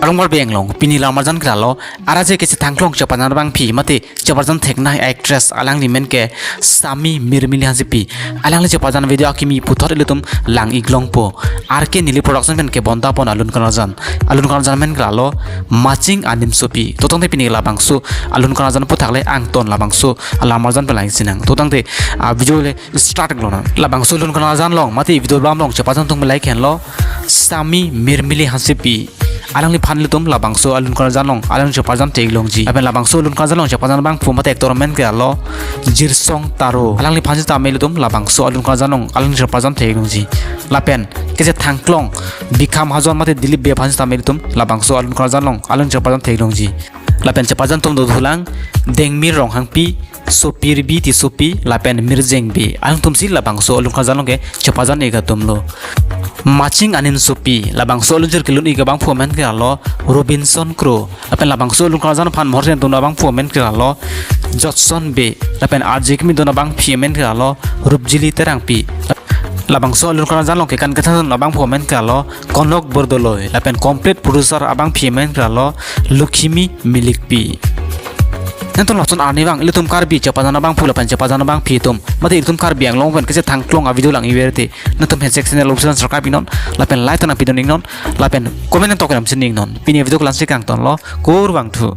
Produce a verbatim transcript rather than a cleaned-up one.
Arong bar beng long, pini lamarjan ke lalo, ara je kechethangklong chepajan abangpi, mate chepajan theknei actress alangli men ke Sami Mirmili Hansepi. Alangli chepajan video akimi puthot ilitum lang-ik longpo. R K Nili Production pen kebonta pon alun kanarjan. Alun kanarjan men ke lalo, Maching Anim Sopi. To tangte pini labangso alun kanarjan aphuthak le angton labangso alamarjan pen lang-ik sinang. To tangte, ah, video le start lonang. Labangso alun kanarjan along, mate video blam along chepajan atum like henlo, Sami Mirmili Hansepi. Alangliphan ilitum labangso alun kanarjan along alun chepajan thek longji. Lapen labangso alun kanarjan along chepajan abangpo mate actor men ke lalo, Jirsong Taro. Alangliphan sitame ilitum labangso alun kanarjan along alun chepajan thek longji. Lapen kechethangklong Bikham Hajon mate Dilip Bey aphan sitame ilitum labangso alun kanarjan along alun chepajan thek longji. Lapen chepajan atum dothulang, Dengmir Ronghangpi, Sopirbi Tissopi, lapen Mirjeng Bey. Alangtum si labangso alun kanarjan along ke chepajan-ik atumlo. Maching Anim Sopi, labangso alunjir kelun-ik abangpo men ke lalo, Robinson Kro. Lapen labangso alun kanarjan aphan mohor si dun abangpo men ke lalo, Jotson Bey. Lapen arje kimi dun abangpi men ke lalo, Rupjili Terangpi. Labangso alun kanarjan along kekan kethan dun abangpo men ke lalo, Konok Bordoloi. Lapen complete producer abangpi men ke lalo, Lukhimi Milikpi. Nangtum lason arni vang ilitum Karbi chepajan abangpo lapen chepajan abangpi atum, mate ilitum Karbi Anglong pen kechethangklong avideo lang-ik verte, nangtum handshake channel along subscribe-ik non, lapen like ta nangpidun-ik non, lapen comment nangtok nangpidun-ik non. Pini video ke la-ansi kangtonlo, kurvangthu.